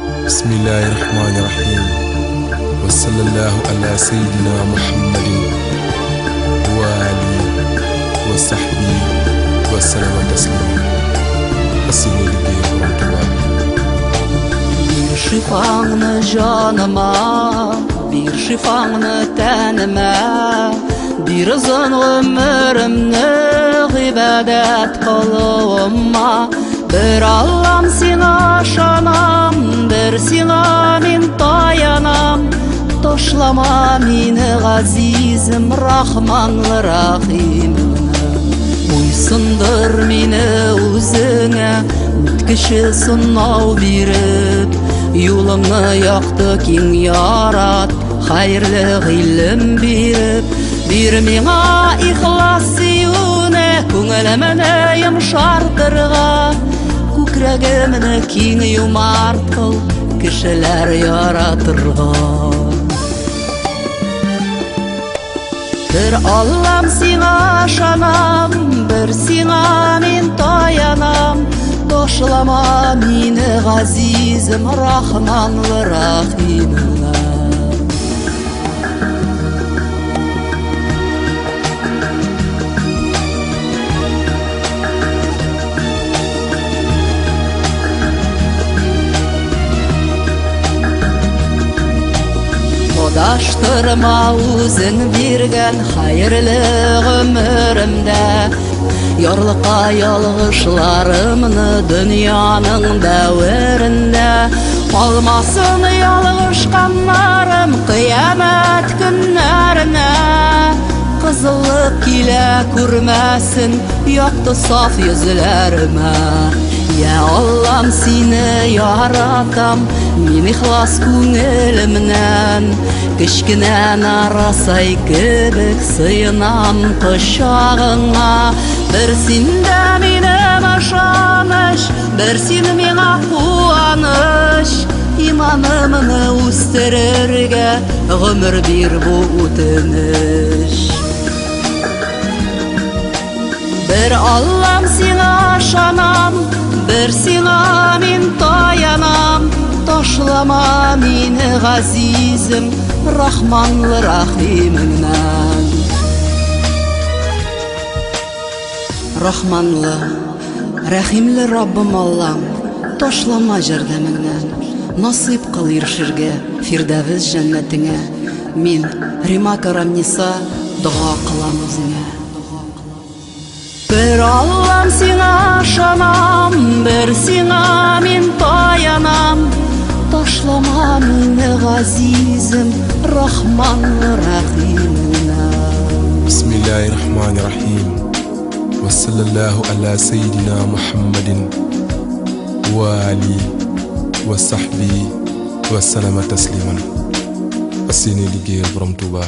Bismillahi rahmani rahim wa sallallahu ala sayyidina muhammadin wa alihi wa sahbihi wa sallama taslima. Fas yéene liggéey Borom Tuuba. Бир шифаңны җаныма, бир шифаңны тәнемә, бир озын гомеремне гыйбадәт кылуыма. Бер Аллам сиңа ышанам, бер сиңа мин таянам. Ташлама мине, газизем, рахманлы рахимыңны. Буйсындыр мине үзеңә, үткече сынау биреп, юлыңны якты киң ярат, хәерле гыйлем биреп, бир миңа ихлас сөюне, күңелемне йомшартырга, күкрәгемне киң юмарт кыл, кешеләр яратырга. Бер Аллам сиңа ышанам, бер сиңа мин таянам. Ташлама мине, газизем, рахманлы рахимыңнан. Адаштырма үзең биргән хәерле гомеремдә, ярлыка ялгышларымны дөньяның дәверендә. Калмасын ялгышканнарым кыямәт көннәренә, кызыллык килә күрмәсен якты саф йөзләремә. Я Аллам, сине яратам мин ихлас күңелемнән, кечкенә нарасай кебек сыенам кочагыңа. Бер синдә минем ышаныч, бер син миңа куаныч. Иманымны үстерергә гомер бир, бу үтенеч. Бер Аллам сиңа ышанам, бер сиңа мин таянам. Ташлама мине, газизем, рахманлы рахимеңнән. Рахманлы, рәхимле Раббым Аллам, ташлама җәрдәмеңнән. Насыйп кыл ирешергә Фирдәвес җәннәтеңә. Мин, Рима Карамниса, дога кылам үзеңә. Бер Аллам сиңа ышанам, бер сиңа мин таянам. Ташлама мине, газизем, рахманлы рахимыңнан. Bismillahi rahmani rahim wa sallallahu ala sayyidina muhammadin wa alihi wa sahbihi wa sallama tasliman. Fas yéene liggéeyal Borom Tuuba.